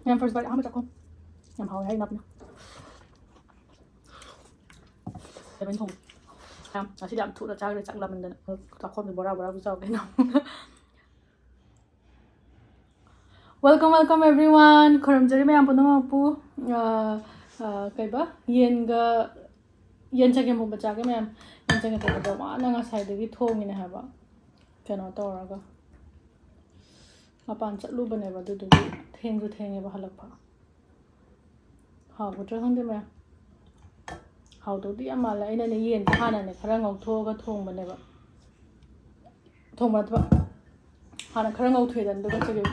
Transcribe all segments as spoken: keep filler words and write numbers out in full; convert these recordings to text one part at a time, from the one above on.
ꯌꯥꯝ first bite ꯑꯍꯥꯟꯕ ꯆꯥꯛꯈꯣꯝ꯫ ꯌꯥꯝ ꯍꯥꯎꯋꯦ ꯍꯥꯏ ꯏꯅꯥꯎꯄꯤꯅ꯫ Seven ꯊꯣꯡꯕ꯫ ꯌꯥꯝ, ꯉꯁꯤꯗꯤ ꯌꯥꯝ ꯊꯨꯅ ꯆꯥꯈ꯭ꯔꯦ ꯆꯥꯛ ꯂꯥꯝꯃꯟꯗꯅ꯫ ꯆꯥꯛꯈꯣꯝꯗꯤ ꯕꯣꯔꯥ ꯕꯣꯔꯥꯕꯨ ꯆꯥꯎ ꯀꯩꯅꯣ꯫ Welcome, welcome everyone. ꯈꯨꯔꯨꯝꯖꯔꯤ ꯃꯌꯥꯝ ꯄꯨꯝꯅꯃꯛꯄꯨ꯫ ꯑ, ꯑ, ꯀꯩꯕ? ꯌꯦꯟꯒ, ꯌꯦꯟ ꯆꯒꯦꯝꯄꯣꯝꯕ ꯆꯥꯒꯦ ꯃꯌꯥꯝ꯫ ꯌꯦꯟ ꯆꯒꯦꯝꯄꯣꯝꯕꯗꯣ ꯋꯥꯅ ꯉꯁꯥꯏꯗꯒꯤ ꯊꯣꯡꯉꯤꯅꯦ ꯍꯥꯏꯕ꯫ ꯀꯩꯅꯣ ꯇꯧꯔꯒ꯫ ꯃꯄꯥꯟ ꯆꯠꯂꯨꯕꯅꯦꯕ, ꯑꯗꯨꯗꯨꯒꯤ ꯊꯦꯡꯁꯨ ꯊꯦꯡꯉꯦꯕ ꯍꯜꯂꯛꯄ꯫ ꯍꯥꯎꯒꯗ꯭ꯔꯥ ꯈꯪꯗꯦ ꯃꯌꯥꯝ꯫ ꯍꯥꯎꯗꯧꯗꯤ ꯌꯥꯝ ꯃꯥꯜꯂꯦ꯫ ꯑꯩꯅꯅꯦ ꯌꯦꯟꯁꯦ ꯍꯥꯟꯅꯅꯦ ꯈꯔ ꯉꯧꯊꯣꯛꯑꯒ ꯊꯣꯡꯕꯅꯦꯕ꯫ ꯊꯣꯡꯕ ꯅꯠꯇꯕ, ꯍꯥꯟꯅ ꯈꯔ ꯉꯧꯊꯣꯛꯑꯦꯗꯅ, ꯑꯗꯨꯒ ꯆꯒꯦꯝ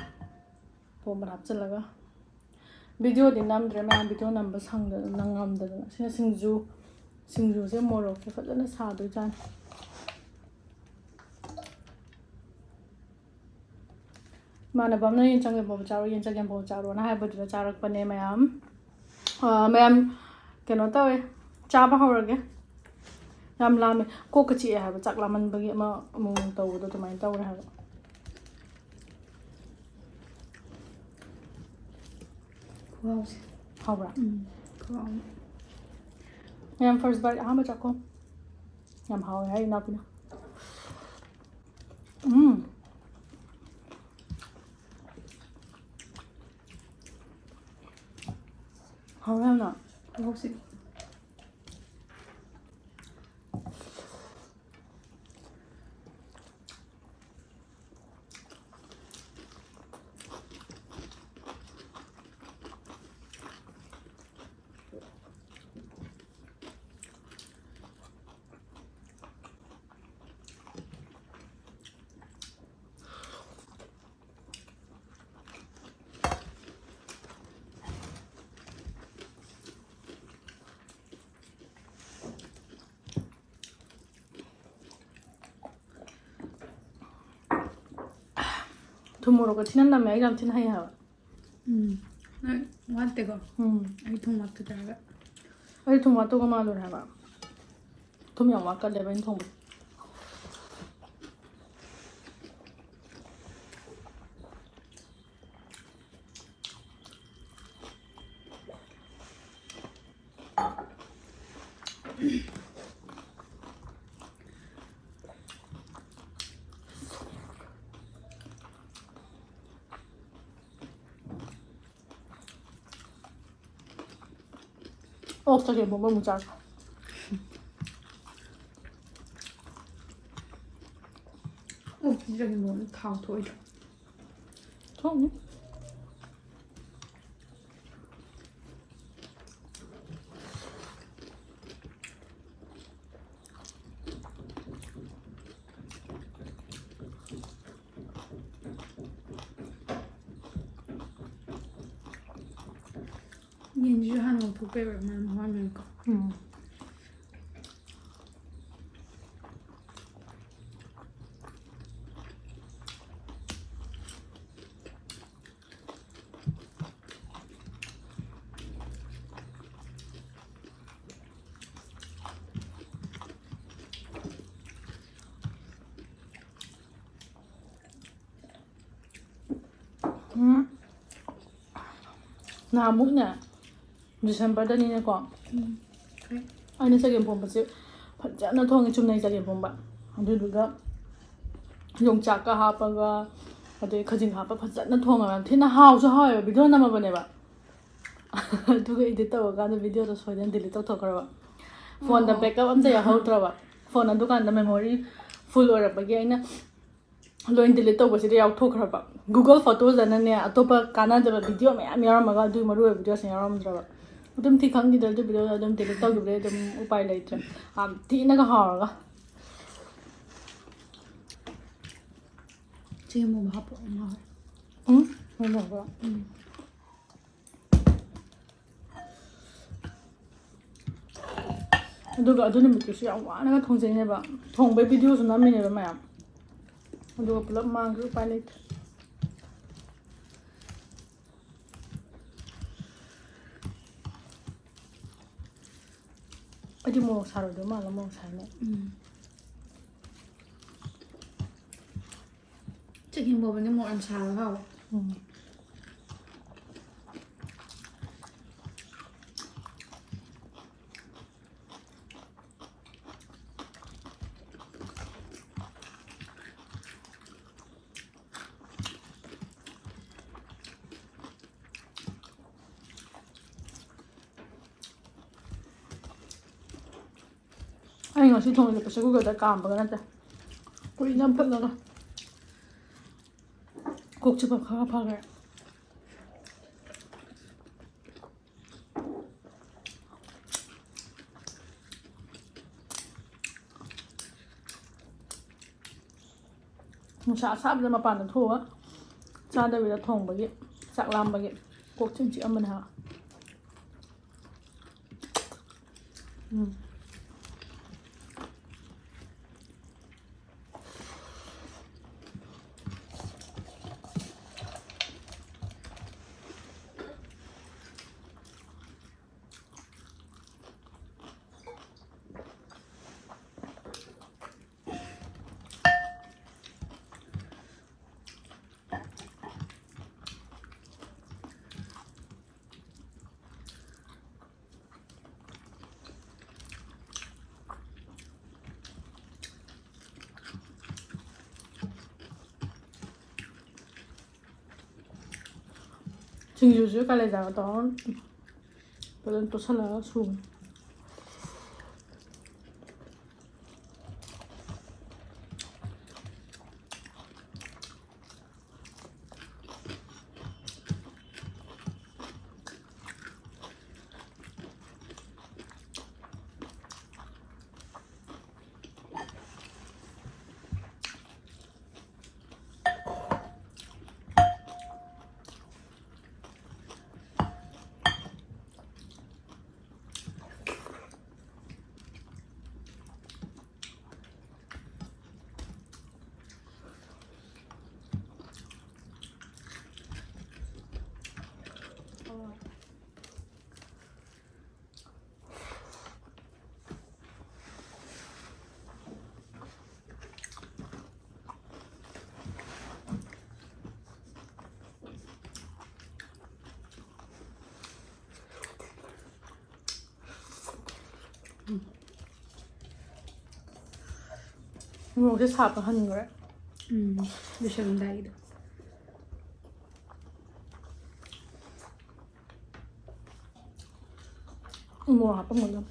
ꯄꯣꯝꯕꯗ ꯍꯥꯞꯆꯤꯜꯂꯒ꯫ Videoꯗꯤ ꯅꯝꯗ꯭ꯔꯦ ꯃꯌꯥꯝ, video ꯅꯝꯕ ꯁꯪꯗꯗꯅ, ꯅꯪꯉꯝꯗꯗꯅ꯫ ꯁꯤꯅ ꯁꯤꯡꯖꯨ, ꯁꯤꯡꯖꯨꯁꯦ ꯃꯣꯔꯣꯛꯁꯦ ꯐꯖꯅ ꯁꯥꯗꯣꯏꯖꯥꯠꯅꯤ꯫ ꯏꯃꯥꯟꯅꯕ ꯑꯃꯅ ꯌꯦꯟ ꯆꯒꯦꯝꯄꯣꯝꯕ ꯆꯥꯔꯣ, ꯌꯦꯟ ꯆꯒꯦꯝꯄꯣꯝꯕ ꯆꯥꯔꯣꯅ ꯍꯥꯏꯕꯗꯨꯗ ꯆꯥꯔꯛꯄꯅꯦ ꯃꯌꯥꯝ꯫ ꯑ, ꯃꯌꯥꯝ, ꯀꯩꯅꯣ ꯇꯧꯋꯦ, ꯆꯥꯕ ꯍꯧꯔꯒꯦ꯫ ꯌꯥꯝ ꯂꯥꯝꯃꯦ꯫ ꯀꯣꯛꯀ ꯆꯤꯛꯑꯦ ꯍꯥꯏꯕ, ꯆꯥꯛ ꯂꯥꯝꯃꯟꯕꯒꯤ ꯑꯃ ꯑꯃꯨꯛ ꯑꯃꯨꯛ ꯇꯧꯕꯗꯣ ꯑꯗꯨꯃꯥꯏꯅ ꯇꯧꯔꯦ ꯍꯥꯏꯕ꯫ ꯈꯨꯍꯥꯎꯁꯦ꯫ ꯍꯥꯎꯕ꯭ꯔꯥ? ꯎꯝ, ꯈꯨꯍꯥꯎ ꯑꯃ꯫ ꯃꯌꯥꯝ first bite ꯑꯍꯥꯟꯕ ꯆꯥꯛꯈꯣꯝ꯫ ꯌꯥꯝ ꯍꯥꯎꯋꯦ ꯍꯥꯏ ꯏꯅꯥꯎꯄꯤꯅ꯫ ꯎꯝ꯫ ꯍꯥꯎꯋꯦ ꯌꯥꯝꯅ꯫ ꯈꯨꯍꯥꯎꯁꯦ꯫ ꯊꯨꯝ ꯃꯣꯔꯣꯛꯀ ꯊꯤꯅ ꯅꯝꯃꯦ, ꯑꯩ ꯌꯥꯝ ꯊꯤꯅ ꯍꯩ ꯍꯥꯏꯕ꯫ ꯎꯝ꯫ ꯅꯪ ꯋꯥꯠꯇꯦꯀꯣ? ꯎꯝ꯫ ꯑꯩ ꯊꯨꯝ ꯋꯥꯠꯄ ꯇꯥꯔꯒ꯫ ꯑꯩ ꯊꯨꯝ ꯋꯥꯠꯇꯧꯒ ꯃꯥꯜꯂꯨꯔꯦ ꯍꯥꯏꯕ꯫ ꯊꯨꯝ ꯌꯥꯝ ꯋꯥꯠꯀꯜꯂꯦꯕ ꯑꯩꯅ ꯊꯣꯡꯕꯗ꯫ ꯑꯣꯛ ꯆꯒꯦꯝ ꯄꯣꯝꯕ ꯑꯃꯨꯛ ꯆꯥꯒꯦ꯫ ꯑꯣꯛ ꯆꯒꯦꯝ ꯄꯣꯝꯕ ꯊꯥꯎ ꯊꯣꯛꯑꯣꯏꯗ꯭ꯔꯣ? ꯊꯣꯛꯅꯤ꯫ ꯌꯦꯟꯁꯤꯁꯨ ꯍꯥꯟꯅ ꯉꯧꯊꯣꯛꯄ ꯌꯥꯏꯕ, ꯃꯔꯝ ꯍꯋꯥꯏ ꯃꯔꯝꯀꯣ꯫ ꯎꯝ꯫ ꯎꯝ꯫ ꯅꯍꯥꯟꯃꯨꯛꯅꯦ, ꯗꯤꯁꯦꯝꯕꯔꯗꯅꯤꯅꯦꯀꯣ, ꯎꯝ꯫ ꯑꯩꯅ ꯆꯒꯦꯝ ꯄꯣꯝꯕꯁꯦ ꯐꯖꯅ ꯊꯣꯡꯉꯦ, ꯆꯨꯝꯅꯩ ꯆꯒꯦꯝ ꯄꯣꯝꯕ꯫ ꯑꯗꯨꯗꯨꯒ ꯌꯣꯡꯆꯥꯛꯀ ꯍꯥꯞꯄꯒ, ꯑꯗꯩ ꯈꯖꯤꯡ ꯍꯥꯞꯄ ꯐꯖꯅ ꯊꯣꯡꯉꯦ, ꯌꯥꯝ ꯊꯤꯅ ꯍꯥꯎꯁꯨ ꯍꯥꯎꯋꯦꯕ꯫ ꯚꯤꯗꯤꯑꯣ ꯅꯝꯃꯕꯅꯦꯕ꯫ ꯑꯗꯨꯒ edit ꯇꯧꯔꯀꯥꯟꯗ ꯚꯤꯗꯤꯑꯣꯗꯣ ꯁꯣꯏꯗꯅ delete ꯇꯧꯊꯣꯛꯈ꯭ꯔꯕ꯫ ꯐꯣꯟꯗ backup ꯑꯝꯇ ꯌꯥꯎꯍꯧꯗ꯭ꯔꯕ꯫ ꯐꯣꯟ ꯑꯗꯨꯀꯥꯟꯗ memory full ꯑꯣꯏꯔꯛꯄꯒꯤ ꯑꯩꯅ ꯂꯣꯏ delete ꯇꯧꯕꯁꯤꯗ ꯌꯥꯎꯊꯣꯛꯈ꯭ꯔꯕ꯫ Google Photosꯗꯅꯅꯦ, ꯑꯇꯣꯞꯄ ꯀꯥꯟꯅꯗꯕ ꯚꯤꯗꯤꯑꯣ ꯃꯌꯥꯝ ꯌꯥꯎꯔꯝꯃꯒ ꯑꯗꯨꯒꯤ ꯃꯔꯨ ꯑꯣꯏꯕ ꯚꯤꯗꯤꯑꯣꯁꯤꯡ ꯌꯥꯎꯔꯝꯗ꯭ꯔꯕ꯫ ꯑꯗꯨꯝ ꯊꯤ ꯈꯪꯈꯤꯗ꯭ꯔꯦ, ꯑꯗꯨ ꯚꯤꯗꯤꯑꯣꯗꯣ ꯑꯗꯨꯝ delete ꯇꯧꯈꯤꯕꯗꯩ ꯑꯗꯨꯝ ꯎꯄꯥꯏ ꯂꯩꯇ꯭ꯔꯦ꯫ ꯌꯥꯝ ꯊꯤꯅꯒ ꯍꯥꯎꯔꯒ꯫ ꯆꯦꯡ ꯑꯃꯨꯛ ꯍꯥꯞꯄꯣ, ꯌꯥꯝ ꯍꯥꯎꯋꯦ꯫ ꯎꯝ? ꯌꯥꯝ ꯍꯥꯎꯕ꯭ꯔꯣ? ꯎꯝ꯫ ꯑꯗꯨꯒ ꯑꯗꯨ ꯅꯨꯃꯤꯠꯇꯨꯁꯨ ꯌꯥꯝ ꯋꯥꯅꯒ ꯊꯣꯡꯖꯩꯅꯦꯕ, ꯊꯣꯡꯕꯩ ꯚꯤꯗꯤꯑꯣꯁꯨ ꯅꯝꯃꯤꯅꯦꯕ ꯃꯌꯥꯝ, ꯑꯗꯨꯒ ꯄꯨꯂꯞ ꯃꯥꯡꯈ꯭ꯔꯦ, ꯎꯄꯥꯏ ꯂꯩꯇ꯭ꯔꯦ꯫ ꯑꯩꯗꯤ ꯃꯣꯔꯣꯛ ꯁꯥꯔꯣꯏꯗꯧ ꯃꯥꯜꯂꯦ, ꯃꯣꯔꯣꯛ ꯁꯥꯏꯅꯦ꯫ ꯎꯝ꯫ ꯆꯒꯦꯝ ꯄꯣꯝꯕꯗꯤ ꯃꯣꯔꯣꯛ ꯌꯥꯝ ꯁꯥꯔꯒ ꯍꯥꯎꯋꯦ꯫ ꯎꯝ꯫ ꯑꯩ ꯉꯁꯤ ꯊꯣꯡꯉꯤꯁꯦ pressure cooker ꯗ ꯀꯥꯝꯕꯒ ꯅꯠꯇꯦ, ꯀꯨꯏꯅ ꯐꯨꯠꯂꯒ꯫ ꯀꯣꯛ ꯆꯤꯛꯄ ꯈꯔ ꯐꯈ꯭ꯔꯦ꯫ ꯅꯨꯡꯁꯥ ꯑꯁꯥꯕꯗ ꯃꯄꯥꯟꯗ ꯊꯣꯛꯑꯒ ꯆꯥꯗꯕꯤꯗ ꯊꯣꯡꯕꯒꯤ ꯆꯥꯛ ꯂꯥꯝꯕꯒꯤ ꯀꯣꯛ ꯆꯤꯛ ꯆꯤꯛꯑꯝꯕꯅꯦ ꯍꯥꯏꯕ꯫ ꯎꯝ꯫ ꯁꯤꯡꯖꯨꯁꯨ ꯀꯥꯂꯦꯖꯥꯒ ꯇꯧꯔꯒ ꯐꯖꯅ ꯇꯣꯠꯁꯜꯂꯒ ꯁꯨꯕꯅꯤ꯫ ꯃꯣꯔꯣꯛꯁꯦ ꯁꯥꯕ ꯍꯟꯈ꯭ꯔꯦ꯫ ꯎꯝ, ꯂꯣꯏꯁꯜꯂꯝꯗꯥꯏꯒꯤꯗꯣ꯫ ꯎ ꯃꯣꯔꯣꯛ ꯍꯥꯞꯄꯝꯒꯗꯕ꯫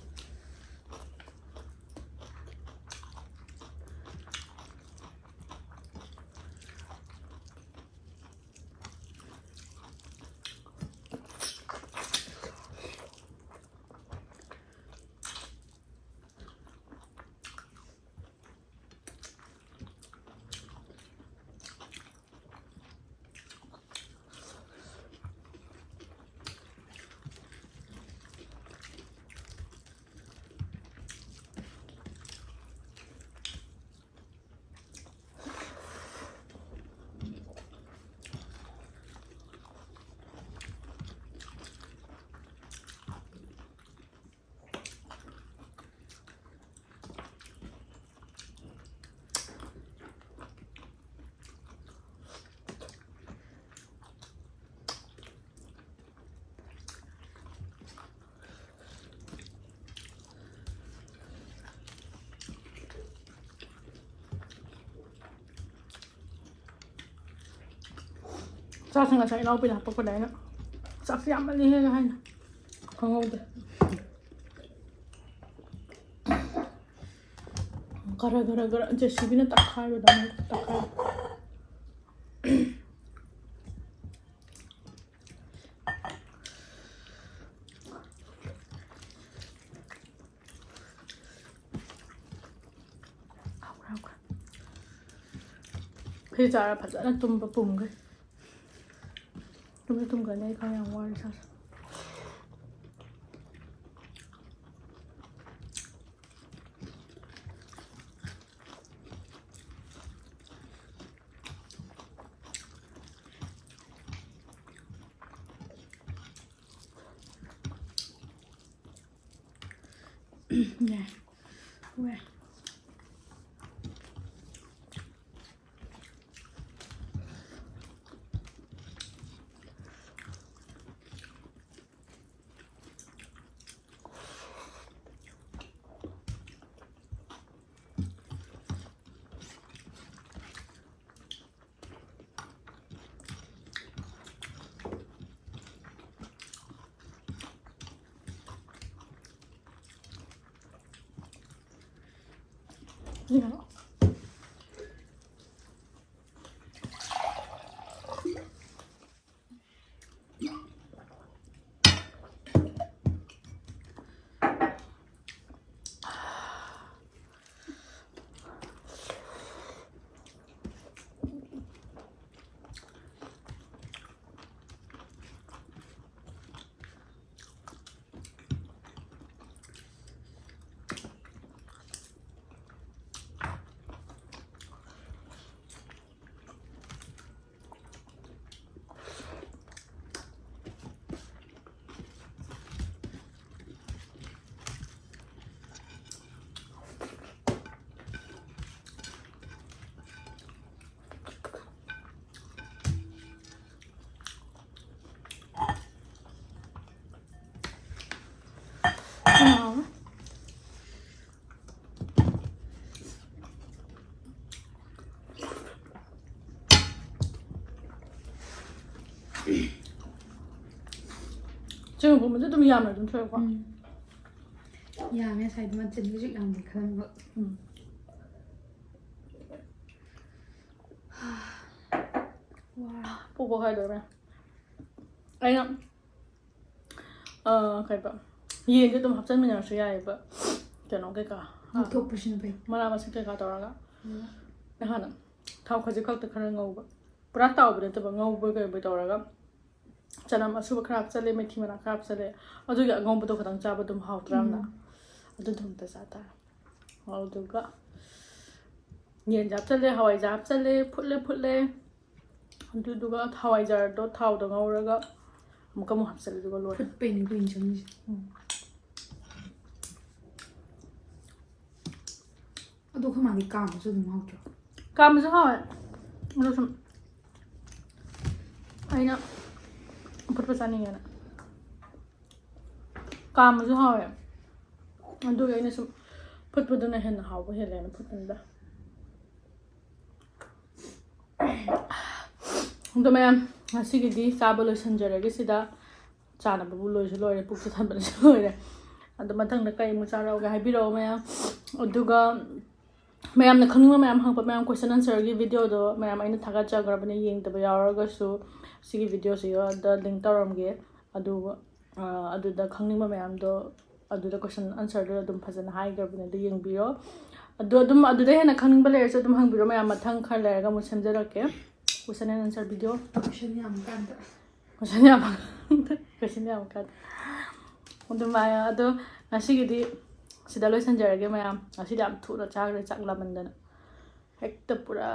ꯆꯥꯛꯁꯦ ꯉꯁꯥꯏ ꯏꯅꯥꯎꯄꯤꯅ ꯍꯥꯞꯄꯛꯄꯗ ꯑꯩꯅ ꯆꯥꯛꯁꯦ ꯌꯥꯝꯃꯜꯂꯤꯍꯦꯒ ꯍꯥꯏꯅ ꯈꯪꯍꯧꯗꯦ꯫ ꯒꯔ ꯒꯔ ꯒꯔ ꯖꯦ ꯁꯤ ꯕꯤꯅ ꯇꯛꯈꯥꯏꯕꯗꯧꯅ ꯇꯛꯈꯥꯏꯕ꯫ ꯁꯤ ꯆꯥꯔ ꯐꯖꯅ ꯇꯨꯝꯕ ꯄꯨꯝꯈ꯭ꯔꯦ꯫ ꯇꯨꯝꯁꯨ ꯇꯨꯝꯈ꯭ꯔꯅꯤ, ꯑꯩ ꯈꯔ ꯌꯥꯝ ꯋꯥꯔꯦ ꯏꯁꯥꯁꯦ꯫ ꯌꯥꯏ꯫ ꯍꯣꯏ꯫ ꯆꯦꯡꯒꯨꯝꯕꯁꯨ ꯑꯗꯨꯝ ꯌꯥꯝꯅ ꯑꯗꯨꯝ ꯊꯣꯛꯑꯦꯀꯣ꯫ ꯎꯝ꯫ ꯌꯥꯝꯃꯦ ꯉꯁꯥꯏꯗꯤ ꯃꯆꯤꯟ ꯍꯧꯖꯤꯛ ꯌꯥꯝꯗꯤ ꯈꯟꯕ꯫ ꯎꯝ꯫ ꯋꯥ꯫ ꯄꯣꯛꯄ ꯈꯥꯏꯗꯧꯔꯦ꯫ ꯑꯩꯅ ꯑ, ꯀꯩꯕ, ꯌꯦꯟꯗꯤ ꯑꯗꯨꯝ ꯍꯥꯞꯆꯤꯟꯃꯤꯟꯅꯔꯁꯨ ꯌꯥꯏꯑꯕ, ꯀꯩꯅꯣ ꯀꯩꯀꯥ, ꯑ, ꯉꯧꯊꯣꯛꯄꯁꯤꯅ ꯐꯩ꯫ ꯃꯅꯥ ꯃꯁꯤꯡ ꯀꯩꯀꯥ ꯇꯧꯔꯒ꯫ ꯎꯝ꯫ ꯅꯍꯥꯟ ꯊꯥꯎ ꯈꯖꯤꯛ ꯈꯛꯇ ꯈꯔ ꯉꯧꯕ, ꯄꯨꯔꯥ ꯇꯥꯎꯕ ꯅꯠꯇꯕ, ꯉꯧꯕ ꯀꯩꯕ ꯇꯧꯔꯒ ꯆꯅꯝ ꯑꯁꯨꯕ ꯈꯔ ꯍꯥꯞꯆꯜꯂꯦ, ꯃꯦꯊꯤ ꯃꯅꯥ ꯈꯔ ꯍꯥꯞꯆꯜꯂꯦ, ꯑꯗꯨꯒꯤ ꯑꯉꯧꯕꯗꯣ ꯈꯇꯪ ꯆꯥꯕ ꯑꯗꯨꯝ ꯍꯥꯎꯇ꯭ꯔꯥ ꯌꯥꯝꯅ? ꯎꯝ꯫ ꯑꯗꯨꯗꯨꯝꯇ ꯆꯥ ꯇꯥꯔꯦ꯫ ꯑꯗꯨꯒ ꯌꯦꯟꯁꯦ ꯍꯥꯞꯆꯜꯂꯦ, ꯍꯋꯥꯏꯖꯥꯔ ꯍꯥꯞꯆꯜꯂꯦ, ꯐꯨꯠꯂꯦ ꯐꯨꯠꯂꯦ꯫ ꯑꯗꯨꯗꯨꯒ ꯍꯋꯥꯏꯖꯥꯔꯗꯣ ꯊꯥꯎꯗ ꯉꯧꯔꯒ ꯑꯃꯨꯛꯀ ꯑꯃꯨꯛ ꯍꯥꯞꯆꯜꯂꯦ, ꯑꯗꯨꯒ ꯂꯣꯏꯔꯦ꯫ ꯐꯨꯠꯄꯩꯅꯦ ꯀꯨꯏꯅ ꯆꯪꯉꯤꯁꯦ꯫ ꯎꯝ꯫ ꯑꯗꯣ ꯑꯩꯈꯣꯏ ꯃꯥꯗꯤ ꯀꯥꯝꯕꯁꯨ ꯑꯗꯨꯝ ꯍꯥꯎꯇ꯭ꯔꯣ? ꯀꯥꯝꯕꯁꯨ ꯍꯥꯎꯋꯦ, ꯑꯗꯣ ꯁꯨꯝ ꯑꯩꯅ ꯑꯐꯨꯠꯄ ꯆꯥꯅꯤꯡꯉꯦꯅ꯫ ꯀꯥꯝꯕꯁꯨ ꯍꯥꯎꯋꯦ, ꯑꯗꯨꯒꯤ ꯑꯩꯅ ꯁꯨꯝ ꯐꯨꯠꯄꯗꯨꯅ ꯍꯦꯟꯅ ꯍꯥꯎꯕ ꯍꯦꯜꯂꯦꯅ ꯐꯨꯠꯄꯅꯤꯗ꯫ ꯑꯗꯣ ꯃꯌꯥꯝ, ꯉꯁꯤꯒꯤꯗꯤ ꯆꯥꯕ ꯂꯣꯏꯁꯤꯟꯖꯔꯒꯦ ꯁꯤꯗ꯫ ꯆꯥꯅꯕꯕꯨ ꯂꯣꯏꯁꯨ ꯂꯣꯏꯔꯦ, ꯄꯨꯛꯁꯨ ꯊꯟꯕꯅꯁꯨ ꯂꯣꯏꯔꯦ꯫ ꯑꯗꯣ ꯃꯊꯪꯗ ꯀꯩ ꯑꯃꯨꯛ ꯆꯥꯔꯛꯎꯒꯦ ꯍꯥꯏꯕꯤꯔꯛꯑꯣ ꯃꯌꯥꯝ꯫ ꯑꯗꯨꯒ ꯃꯌꯥꯝꯅ ꯈꯪꯅꯤꯡꯕ ꯃꯌꯥꯝ ꯍꯪꯉꯛꯄ ꯃꯌꯥꯝ, question answerꯒꯤ videoꯗꯣ ꯃꯌꯥꯝ ꯑꯩꯅ ꯊꯥꯒꯠꯆꯈ꯭ꯔꯕꯅꯦ, ꯌꯦꯡꯗꯕ ꯌꯥꯎꯔꯒꯁꯨ ꯁꯤꯒꯤ videoꯁꯤꯗ link ꯇꯧꯔꯝꯒꯦ꯫ ꯑꯗꯨ, ꯑ, ꯑꯗꯨꯗ ꯈꯪꯅꯤꯡꯕ ꯃꯌꯥꯝꯗꯣ ꯑꯗꯨꯗ question answerꯗꯣ ꯑꯗꯨꯝ ꯐꯖꯅ ꯍꯥꯏꯈ꯭ꯔꯕꯅꯦ, ꯑꯗꯨ ꯌꯦꯡꯕꯤꯔꯣ꯫ ꯑꯗꯣ ꯑꯗꯨꯝ ꯑꯗꯨꯗ ꯍꯦꯟꯅ ꯈꯪꯅꯤꯡꯕ ꯂꯩꯔꯁꯨ ꯑꯗꯨꯝ ꯍꯪꯕꯤꯔꯣ ꯃꯌꯥꯝ, ꯃꯊꯪ ꯈꯔ ꯂꯩꯔꯒ ꯑꯃꯨꯛ ꯁꯦꯝꯖꯔꯛꯀꯦ꯫ Question and answer video꯫ Question ꯌꯥꯝꯃꯀꯥꯟꯗ꯫ Question ꯌꯥꯝ, question ꯌꯥꯝꯃꯀꯥꯟꯗ꯫ ꯑꯗꯨꯃꯥꯏꯅ, ꯑꯗꯣ ꯉꯁꯤꯒꯤꯗꯤ ꯁꯤꯗ ꯂꯣꯏꯁꯤꯟꯖꯔꯒꯦ ꯃꯌꯥꯝ꯫ ꯉꯁꯤꯗꯤ ꯌꯥꯝ ꯊꯨꯅ ꯆꯥꯈ꯭ꯔꯦ, ꯆꯥꯛ ꯂꯥꯝꯃꯟꯗꯅ꯫ ꯍꯦꯛꯇ ꯄꯨꯔꯥ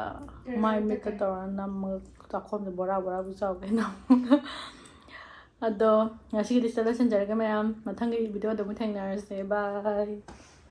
ꯃꯥꯏ ꯃꯤꯠꯇ ꯇꯧꯔ ꯅꯝꯃꯒ ꯆꯥꯛꯈꯣꯝꯁꯦ ꯕꯣꯔꯥ ꯕꯣꯔꯥꯕꯨ ꯆꯥꯎꯒꯦ ꯅꯝꯃꯒ꯫ ꯑꯗꯣ ꯉꯁꯤꯒꯤꯗꯤ ꯁꯤꯗ ꯂꯣꯏꯁꯤꯟꯖꯔꯒꯦ ꯃꯌꯥꯝ꯫ ꯃꯊꯪꯒꯤ videoꯗ ꯑꯃꯨꯛ ꯊꯦꯡꯅꯔꯁꯦ꯫ Bye꯫